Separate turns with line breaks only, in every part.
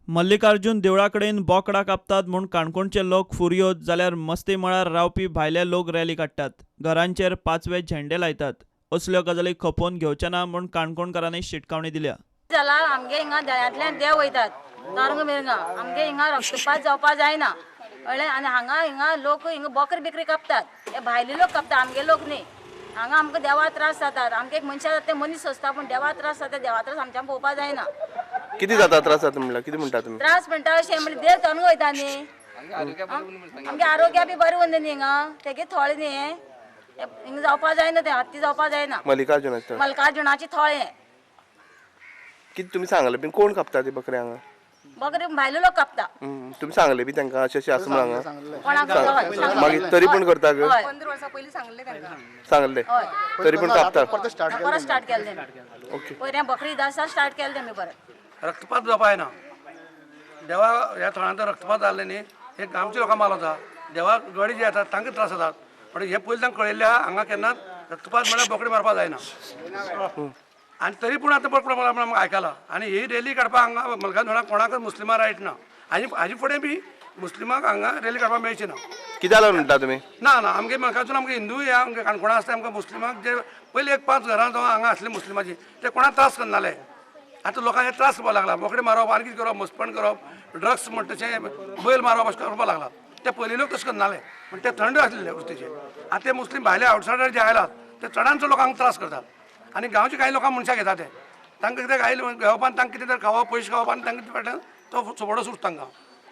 मल्लिकार्जुन देवळा कडेन बोकडां कापतात म्हूण काणकोणचे लोक फुरयोद जाल्यार मस्ती मळार रावपी भायले लोक रॅली काडटात, घरांचेर पाचवे झेंडे लायतात. असल्यो गजाली खपोवन घेवचे ना म्हूण काणकोणकारांनी शिटकावणी दिल्या.
जाला आमगे हिंगा दळ्यांतल्यान देव वयतात तारंग मिरंगा, आमगे हिंगा रक्तपात जावपा जायना कळ्ळें. आनी हांगा हिंगा लोक हिंगा बकरी बिकरी कापतात, हे भायले लोक कापतात, आमगे लोक न्ही. हांगा आमकां देवा त्रास जातात, आमगे एक मनशां जाता ते मनीस सोंसता, पूण देवा त्रास जाता, देवा त्रास आमच्यान पळोवपा जायना.
किती जाता त्रास जाता म्हणल्यार कितें म्हणटा तुमी?
त्रास म्हणटा अशें म्हणजे देव तोंड वयता न्ही, आमगे आरोग्य बी बरें उरना न्ही हिंगा, तेगे थळ न्ही हें, हिंगा जावपा जायना, तें हत्ती जावपा जायना.
मल्लिकार्जुनाचें
मल्लिकार्जुनाची थळ हें.
कितें तुमी सांगलें बी कोण कापता ती बकरी हांगा?
बकरी भायले लोक कापता.
तुमी सांगलें बी तांकां अशें अशें आसा म्हणून हांगा?
कोणाक
मागीर तरी पूण करता?
15 वर्सां पयलीं सांगलें तांकां.
सांगलें तरी पूण कापता?
परत स्टार्ट केलें. ओके, पयलीं बकरी ईद स्टार्ट केलें आमी परत.
रक्तपात जावपा जायना देवा ह्या थळांत रक्तपात जाल्ले न्ही, हे गांवच्या लोकांक माल वता, देवा गडी जे येतात तांकां त्रास जातात. पण हे पयलीं तांकां कळयल्लें आहा हांगा केन्नाच रक्तपात म्हळ्यार बोकडे मारपाक जायना. आनी तरी पूण आतां बोकडो मारप म्हूण आमकां आयकलां. आनी ही रॅली काडपाक हांगा मल्लिकार्जुनाक कोणाकच मुस्लिमां रायट ना. आनी हाजे फुडें बी मुस्लिमांक हांगा रॅली काडपाक मेळची ना.
कित्याक लागून म्हणटा तुमी?
ना ना, आमगे मल्लिकार्जुन आमगे हिंदू हे आमगे काणकोणा आसता, आमकां मुस्लिमांक जे पयलीं एक 5 घरां जावं हांगा आसले मुस्लिमाची ते कोणाक त्रास करनाले. आतां लोकांक हे त्रास करपाक लागला, बोकडे मारप आनी कितें करप, मस्पण करप, ड्रग्स म्हणटा तशें बैल मारप अशें करपाक लागला. ते पयलीं लोक तशें करनाले, पूण ते थंड आसलेले वस्तीचे. आतां ते मुस्लीम भायले आवटसायडर जे आयलात ते चडान चड लोकांक त्रास करतात. आनी गांवचे कांय लोकांक मनशां घेता, ते तांकां कितें आयले घेवप आनी तांकां कितें तर खावप, पयशे खावप आनी तांकां फाटल्यान तो सोबडो सुट तांकां.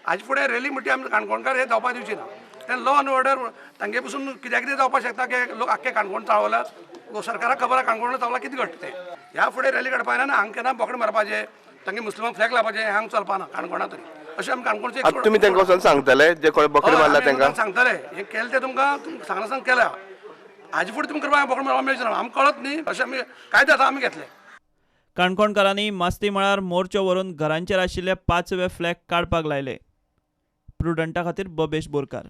हाजे फुडें रॅली म्हणटी आमी काणकोणकार हे जावपाक दिवची ना. ते लॉ आनी ऑर्डर तांगे पसून कित्याक कितें जावपाक शकता की लोक आख्खे काणकोण चाळवल्यात, सरकाराक खबर आहा काणकोण चावला कितें घडटा तें. ह्या फुडें रॅली काडपा जायना, हांगा केन्ना बोकडे मारपाचें, तांगे मुस्लिमांक फ्लॅग लावपाचें हें हांगा चलपा ना काणकोणा तरी. अशें आमी काणकोणचे
तुमी तांकां वचून सांगतले जे कोण बोकडे मारला तांकां
सांगतले हें केलें तें तुमकां सांगना केल्या. हाजे फुडें तुमकां करपाक बोकडे मारपाक मेळचें ना, आमकां कळत न्ही, अशें आमी कायदे आतां आमी घेतले.
काणकोणकारांनी मास्ती मळार मोर्चो व्हरून घरांचेर आशिल्ले पाचवे फ्लॅग काडपाक लायले. प्रुडंटा खातीर बबेश बोरकार.